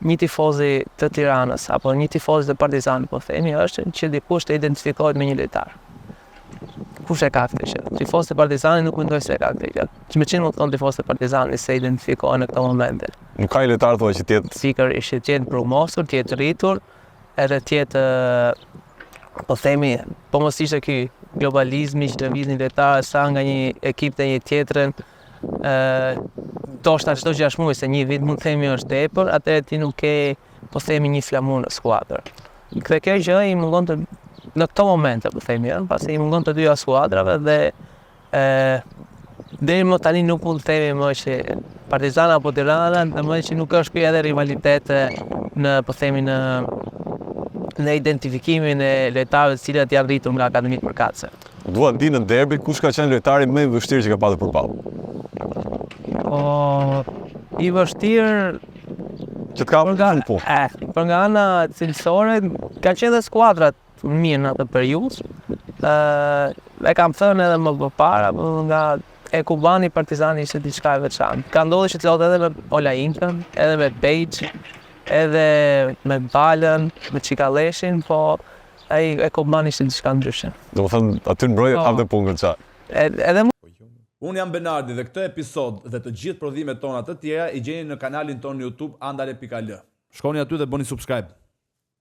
një tifozi të Tiranës apo një tifozi të Partizanit, po themi, është që dikush të identifikohet me një lojtar. Kush e ka këtë gjë? Tifozët e Partizanit nuk mendoj se e ka këtë gjë. Që me çfarë mund të thonë tifozët e Partizanit se identifikohen në këto momente? Nuk ka një lojtar thua që të jetë Pikërisht, që të jetë brumosur, të jetë rritur, edhe të jetë po themi, po mos ishte ky globalizmi që lëviznin lojtarët sa nga një ekip te një tjetrën, ë ndoshta çdo 6 muaj se një vit mund të themi është tepër, atëherë ti nuk ke po themi një flamur në skuadër. Dhe kjo gjë i mungon të në këto momente, po themi, ëh, pasi i mungon të dyja skuadrave dhe ë deri më tani nuk mund të themi më që Partizani apo Tirana, domethënë që nuk është ky edhe rivalitet në po themi në në identifikimin e lojtarëve të cilët janë rritur nga akademitë përkatëse. Dua të di në derbi kush ka qenë lojtari më i vështirë që ka patur përballë. Po i vështirë që të ka për nga, shumë punë. Eh, për nga ana cilësore ka qenë dhe skuadrat mirë në atë periudhë. Ë e kam thënë edhe më përpara, po nga Ekubani Partizani ishte diçka e veçantë. Ka ndodhur që të lodh edhe me Olainkën, edhe me Page, edhe me Balën, me Çikalleshin, po ai Ekuban ishte diçka ndryshe. Domethënë aty në mbrojtje Po. hapte punën ça. Edhe Unë jam Benardi dhe këtë episod dhe të gjithë prodhimet tona të tjera i gjeni në kanalin tonë në YouTube andale.al. Shkoni aty dhe bëni subscribe.